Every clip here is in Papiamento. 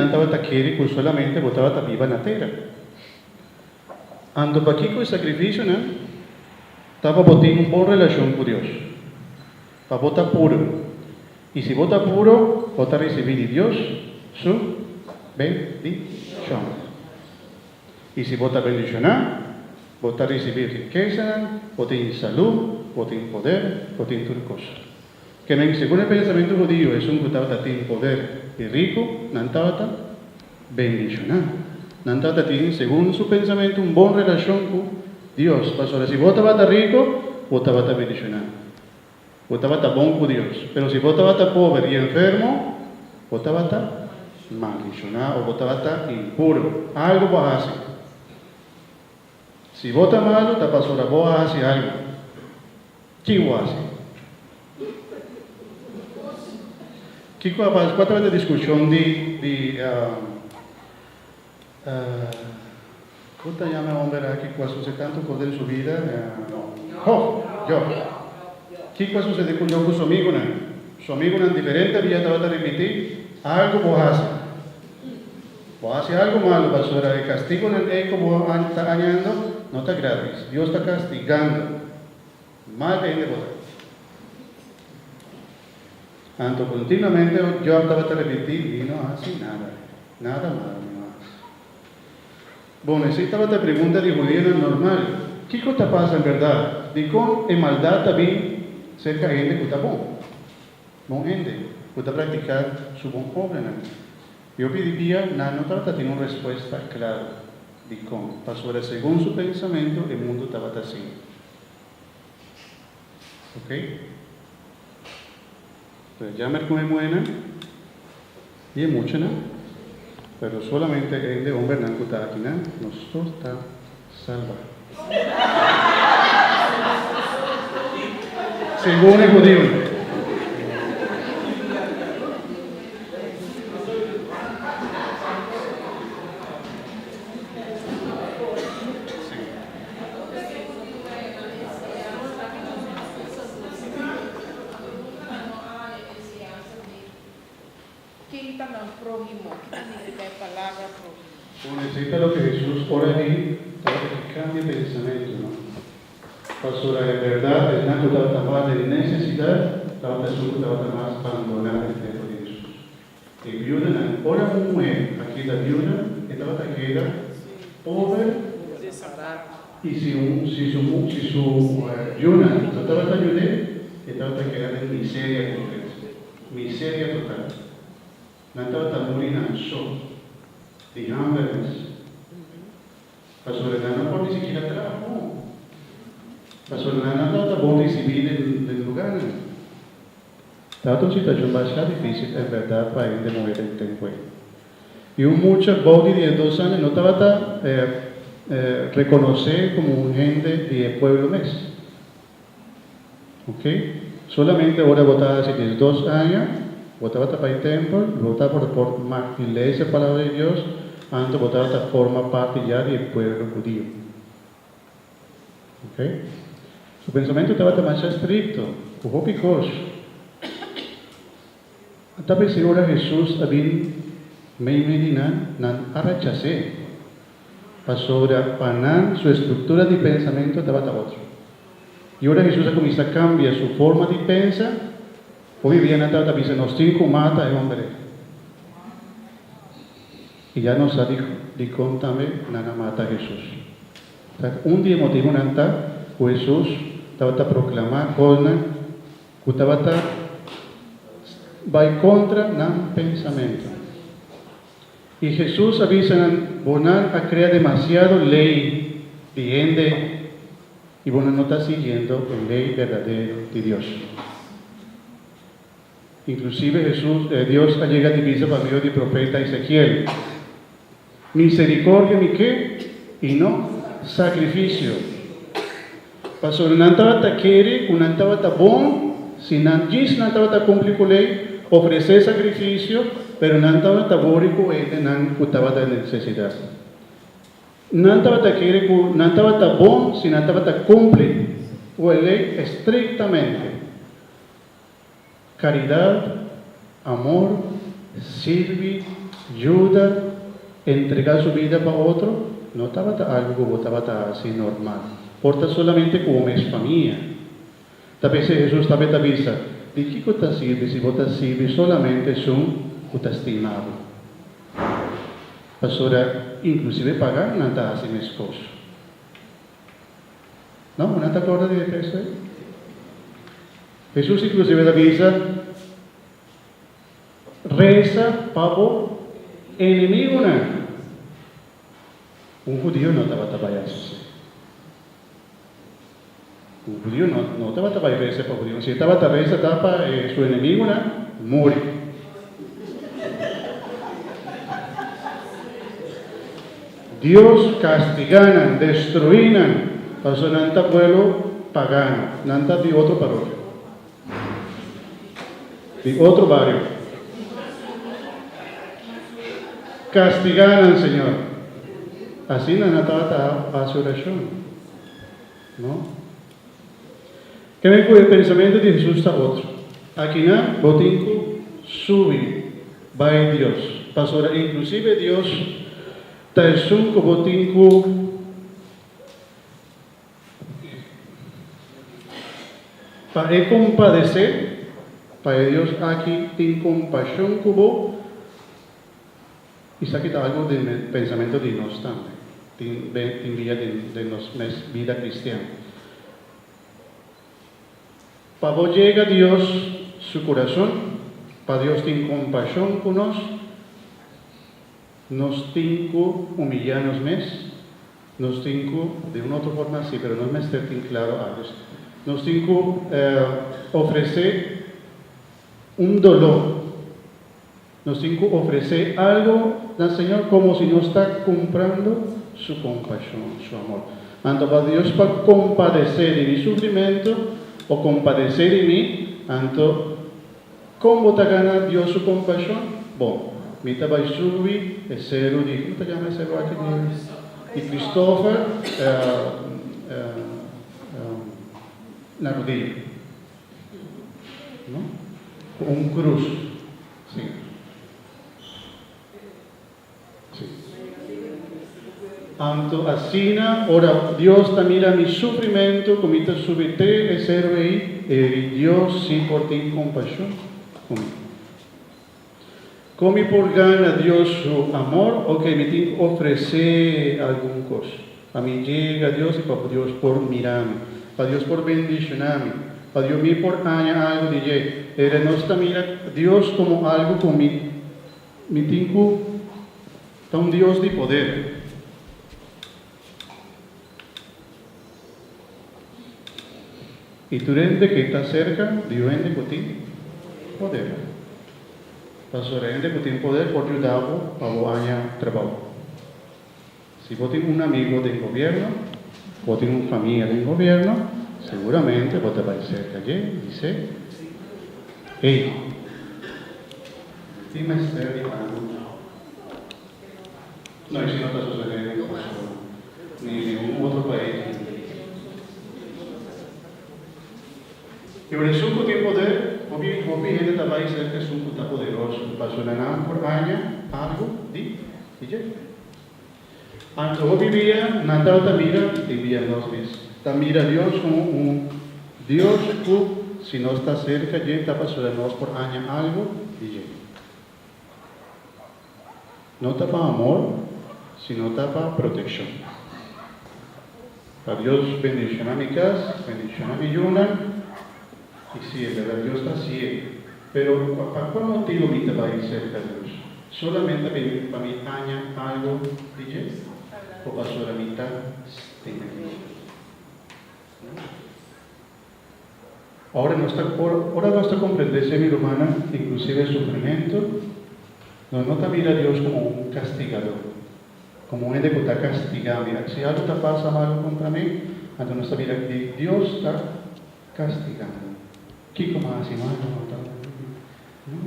nan tabata kere ku solamente bo tabata biba na tera. Anto pakiko e sakrifisionan? Ta pa bo tin un bon relashon ku Dios, pa bo ta puru. I si bo ta puru, bo ta risibí di Dios su bendishon. I si bo ta bendishoná, bo ta risibí rikesanan, bo tin salú, bo tin poder, bo tin tur kos. Ke men, segun e pensamentu hudiu, esun ku tabata tin poder i riku, nan tabata bendishoná. Nan tabata tin, segun su pensamentu, un bon relashon ku Dios. Pasobra si bo tabata riku, bo tabata bendishoná. Bo tabata bon ku Dios. Pero si bo tabata pober i enfermo, bo tabata maldishoná o bo tabata impuro. Algu bo a hasi. Si bo ta malu, ta pasobra bo a hasi algu. Ki bo a hasi? Kiko a pasa? Kua tabata e diskushon di di Kon ta yama e homber aki ku a sosé tantu kos den su bida? Job, Job. Kiko a sosede ku Job ku su amigunan? Su amigunan diferente bia tabata ripití, Algu bo hasi. Bo hasi algu malu, pasobra e kastigunan ei ku bo ta hañando no ta gratis. Dios ta kastigando. Mal hende bo ta. Anto kontinuamente Job tabata ripití, Mi no hasi nada, nada malu mi no hasi. Bon, esei tabata e pregunta di hudionan normal, Kiko ta pasa en bèrdat? Dikon e maldat ta bin serka hende ku ta bon? Bon hende, ku ta praktiká su bon obranan. I hopi di bia nan no tabata tin un respuesta klaro. Dikon? Pasobra segun su pensamentu e mundu tabata asina. Ok. Entonces jammer cu e muhernan y e muchanan, pero solamente e hende hombernan cu ta akinan, nos tur ta salba. Segun e hudionan. Ken ta nan próhimo? Ki ta nifiká e palabra próhimo? Bo nesita loke Hesus ora di tabata ke kambia pensamentu, no? Pasobra en bèrdat esnan ku tabata mas den nesesidat tabata esun ku tabata mas bandoná den tempu di Hesus. E biudanan, ora un muhé a keda biuda, e tabata keda pober i si un si su si su yunan no tabata yud'é, e tabata keda den miseria kompleto, miseria total. Nan tabata muri nan so, di hamber mes. Pasobra nan no por ni sikiera traha bon. Pasobra nan no tabata bon risibí den den lugarnan. Tabata un situashon bashá difísil en bèrdat pa hende muhé den tempu ei. I un mucha bou di diesdos aña no tabata rekonosé komo un hende di e pueblo mes. Ok? Solamente ora bo ta hasi 12 aña, bo tabata bai tempel, bo tabata por mak i lesa e Palabra di Dios, anto bo tabata forma parti ya di e pueblo hudiu. Ok. Su pensamentu tabata masha estrikto, ku hopi kos. Ta p'esei ora Hesus a bin meimei di nan, nan a rechas'é, pasobra pa nan su estruktura di pensamentu tabata otro. I ora Hesus a kuminsá kambia su forma di pensa, hopi bia nan tabata bisa, Nos tin ku mata e hòmber ei. I ya nos sa dikon tambe nan a mata Hesus. Ta un di e motibunan ta ku Hesus tabata proklamá kosnan ku tabata bai kontra nan pensamentu. I Hesus a bisa nan, Bonan a krea demasiado lei di hende i bonan no ta siguiendo e lei berdadero di Dios. Inklusive Hesus, Dios a yega di bisa pa medio di profeta Ezekiel, Miserikordia mi ke i no sakrifisio. Pasobra nan tabata kere ku nan tabata bon si nan djis nan tabata kumpli ku lei, ofresé sakrifisio, pero nan tabata wori ku hendenan ku tabata den nesesidat. Nan tabata kere ku nan tabata bon si nan tabata kumpli ku e lei estriktamente. Caridad, amor, sirbi Yuda, entregá su bida pa otro, no tabata algu ku bo tabata hasi normal. Por ta solamente ku bo mes famia. Ta p'esei Hesus tambe ta bisa, Di kiko ta sirbi si bo ta sirbi solamente esun ku ta stima bo? Pasobra inklusive pagannan ta hasi meskos. No, bo no ta acorda di e texto ei? Hesus inclusive ta bisa, Reza pa bo enemigunan. Un hudio no tabata bai haci esei. Un hudio no, no tabata bai reza pa hudio. Si e tabata reza ta pa e, su enemigunan muri. Dios kastigá nan, destruí nan, pasobra nan ta pueblo pagano, nan ta di otro parokia, di otro bario. Kastigá nan, Señor. Asina nan tabata hasi orashon, no? Kende ku e pensamentu di Hesus ta otro. Akinan bo tin ku subi bai Dios, pasobra inklusive Dios ta esun ku bo tin ku pa e kompadesé, pa e Dios aki tin kompashon ku bo. Esaki ta algu den pensamentu di nos tambe, tin tin bia den nos mes bida kristian. Pa bo yega Dios su kurason, pa Dios tin kompashon ku nos, nos tin ku humiliá nos mes, nos tin ku, di un otro forma si, pero nos mester tin klaro algu, nos tin ku ofresé un doló. Nos tin ku ofresé algu na Señor komo si nos ta kumprando Su kompashon, Su amor. Anto pa Dios pa kompadesé di mi sufrimentu o kompadesé di mi, anto kon bo ta gana Dios su kompashon? Bon, mi ta bai subi e seru di, komo ta yama e seru aki di Christopher na rudia, no? Ku un krus. Sí. Sí. Anto asina, ora Dios ta mira mi sufrimentu ku mi ta subi te e seru ei, e di, Dios sí por tin kompashon ku mi. Kon mi por gana Dios su amor? Oke, mi tin ku ofresé algun kos. Pa mi yega Dios i pa Dios por mira mi, pa Dios por bendishoná mi, pa Dios mi por haña algu di dje. Era nos ta mira Dios komo algu ku mi mi tin ku ta un Dios di poder. I tur hende ke ta serka di un hende ku tin poder. Pasobra hende ku tin poder por yuda bo pa bo haña trabou. Si bo tin un amigo den gobierno, bo tin un famia den gobierno, seguramente bo ta bai cerca dje y bis'é, Ey, mi tin mester di algu. No, esei no ta sosodé den Kòrsou ni den un otro pais. Pero esun ku tin poder, hopi hopi hende ta bai serka esun ku ta poderoso, pasobra nan por haña algu di dje. Anto hopi bia nan tabata mira, tin bia nos mes ta mira Dios komo un Dios ku si nos ta serka dje ta pasobra nos por haña algu di dje. No ta pa amor, sino ta pa protekshon. Pa Dios bendishoná mi kas, bendishoná mi yunan, i si e bèrdat Dios ta hasié. Pero pa kua motibu mi ta bai serka Dios? Solamente pa mi haña algu di dje? O pasobra mi ta stima Dios? Ora nos ta ora nos ta comprende esei, mi rumannan, inclusive e sufrimento, nos no ta mira Dios como un castigador, como un hende cu ta castiga mi. Si algo ta pasa malo contra mi, anto nos ta mira di Dios ta castigando. Kico mi a haci malo? No.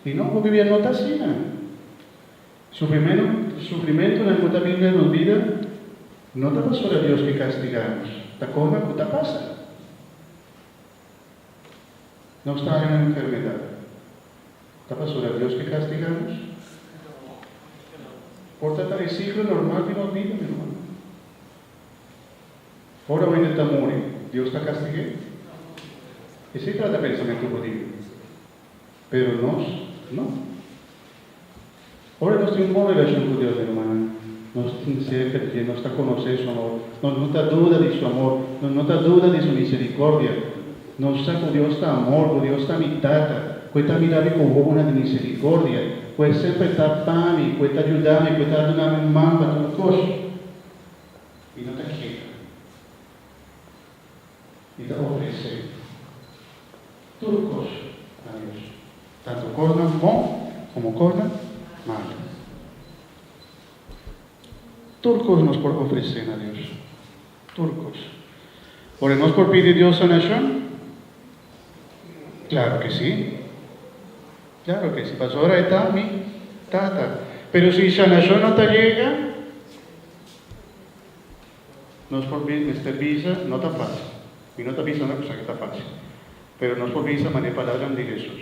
Y no, hopi bia no ta asina. Sufrimento, Sufrimentonan ku ta bin den nos bida no ta pasobra Dios ke kastigá nos, ta kosnan ku ta pasa. Nos ta haña un enfermedat. Ta pasobra Dios ke kastigá nos? Por ta ta e siklo normal di nos bida, mi ruman. Ora un hende ta muri, Dios ta kastig'é? Esei tabata pensamentu hudiu. Pero nos no. Ora nos tin un bon relashon ku Dios, mi rumannan, nos tin serka di dje, nos ta konosé su amor, nos no ta duda di su amor, nos no ta duda di su miserikòrdia. Nos sa ku Dios ta amor, ku Dios ta mi Tata, ku e ta mira mi ku wowonan di miserikòrdia, ku e semper ta pa mi, ku e ta yuda mi, ku e ta duna mi un man pa tur kos. Mi no ta keha. Mi ta ofresé tur kos na Dios, tantu kosnan bon komo kosnan malu. Tur kos nos por ofresé na Dios, tur kos. Ora nos por pidi Dios sanashon? Klaro ke sí. Klaro ke sí, pasobra e ta mi Tata. Pero si sanashon no ta yega, Nos por mester bisa, no ta fácil. Mi no ta bisa una cosa que ta fácil. Pero nos por bisa manera e palabranan di Hesus,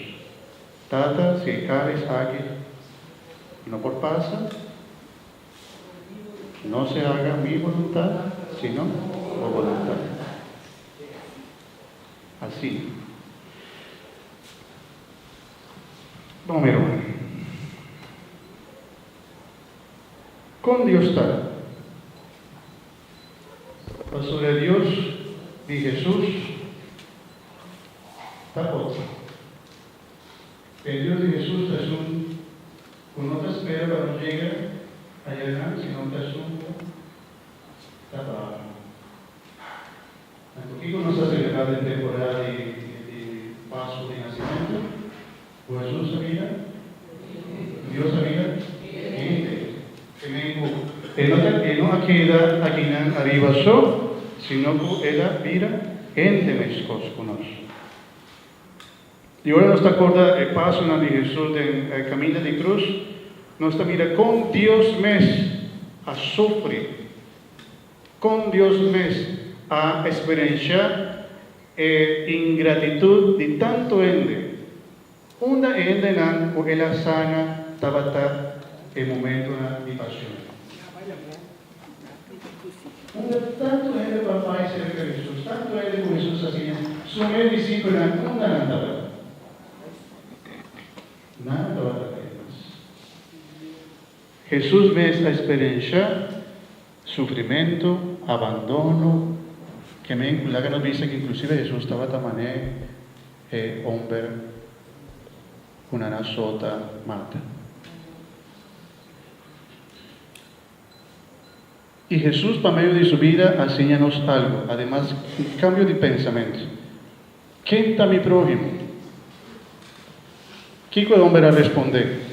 Tata, si e cáliz aki no por pasa, no se haga mi voluntad, sino bo voluntad. Asina. Bon, mi ruman. Kon Dios ta? Pasobra e Dios di Hesus ta otro. E Dios di Hesus ta esun ku no ta spera pa nos yega ayanan, sino ta esun ku ta baha. Anto kiko nos ta selebrá den temporada di Pasku di Nasimentu? Ku Hesus a bira? Dios a bira? Hende. Ke men ku e no ta e no a keda akinan ariba so, sino ku el a bira hende meskos ku nos. I ora nos ta korda e pasonan di Hesus den e kaminda di krus, nos ta mira kon Dios mes a sufri, kon Dios mes a eksperenshá E ingratitut di tantu hende. Unda e hendenan ku el a sana tabata e momentonan di pasion? Unda tantu hende ku a bai serka Hesus, tantu hende ku Hesus a siña su mes disipelnan, unda nan tabata? Nan tabata kai mas. Hesus mes a eksperenshá Sufrimentu, abandono, ke men ku laga nos bisa ku inklusive Hesus tabata man'é e homber ku nan a sota mata. I Hesus pa medio di su bida a siña nos algu, ademas un kambio di pensamentu. Ken ta mi próhimo? Kiko e homber a respondé?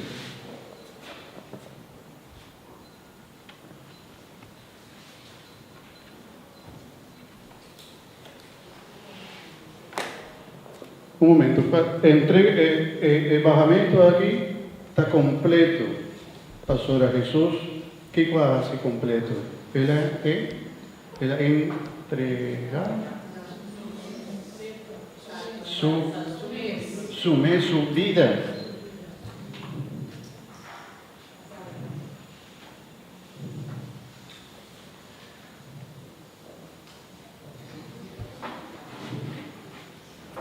Un momento, pa entre e e e bahamentu aki ta kompleto, pasobra Hesus kiko a hasi kompleto? El a e el a entrega su su mes su bida.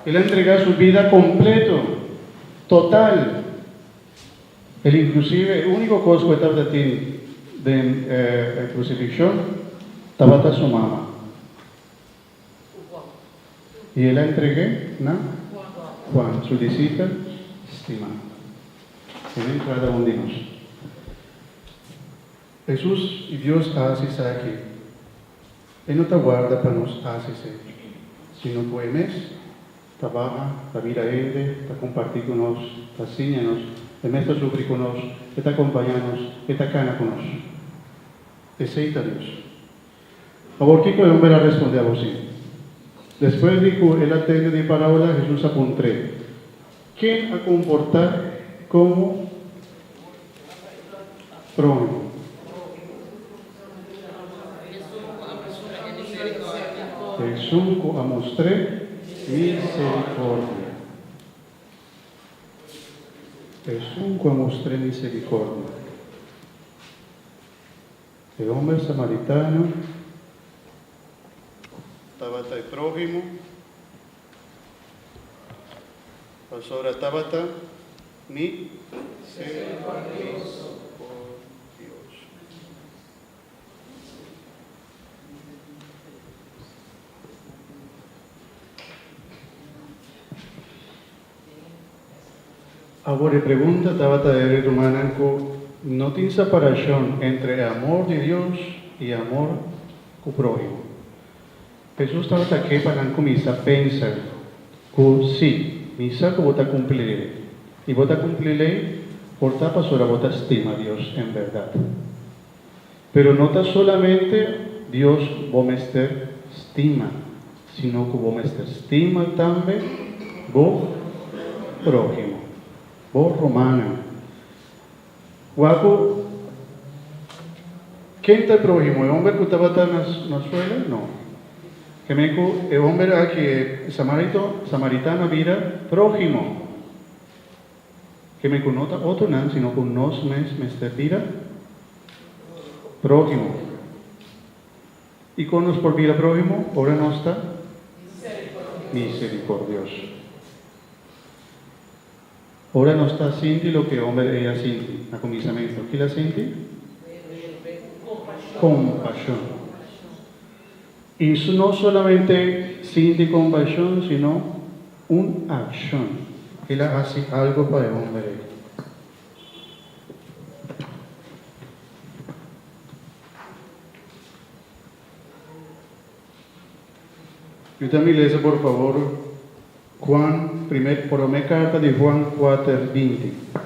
El a entregá su bida kompleto, total. El inklusive e úniko kos ku e tabata tin den e krusifikshon tabata su mama. I el a entreg'é na Juan, su disipel stimá. Amén, kada un di nos. Hesus i Dios a hasi esaki. E no ta warda pa nos hasi esei, sino ku E mes ta baha, ta bira hende, ta kompartí ku nos, ta siña nos, E mes ta sufri ku nos, E ta kompañá nos, E ta kana ku nos. Esei ta Dios. Awor kiko e homber a responde a bosi? Despues di ku el a tende di e parábola, Hesus a puntr'é, Ken a komportá komo próhimo? Esun ku a mustr'é miserikòrdia. Esun ku a mustr'é miserikòrdia. E hòmber samaritano tabata e próhimo, pasobra tabata miserikòrdioso. Awor e pregunta tabata e rumannan ku no tin separashon entre e amor di Dios i e amor ku próhimo. Hesus tabata ke pa nan kuminsá pensa ku sí, mi sa ku bo ta kumpli lei, i bo ta kumpli lei por ta pasobra bo ta stima Dios en bèrdat. Pero no ta solamente Dios bo mester stima, sino ku bo mester stima tambe bo próhimo, bo rumannan. Wak ku ken ta e próhimo? E homber ku tabata na na suela? No. Ke men ku e homber aki, e samarito, samaritano a bira próhimo. Ke men ku no ta otronan, sino ku nos mes mester bira próhimo. I kon nos por bira próhimo? Ora nos ta miserikordioso. Ora nos ta sinti loke e hòmber ei a sinti na kuminsamentu. Kila a sinti? Kompashon. I no solamente sinti kompashon, sino un akshon. El a hasi algu pa e hòmber ei. Yuda mi lesa por fabor Juan, primer, promé karta di Juan kuater, 20.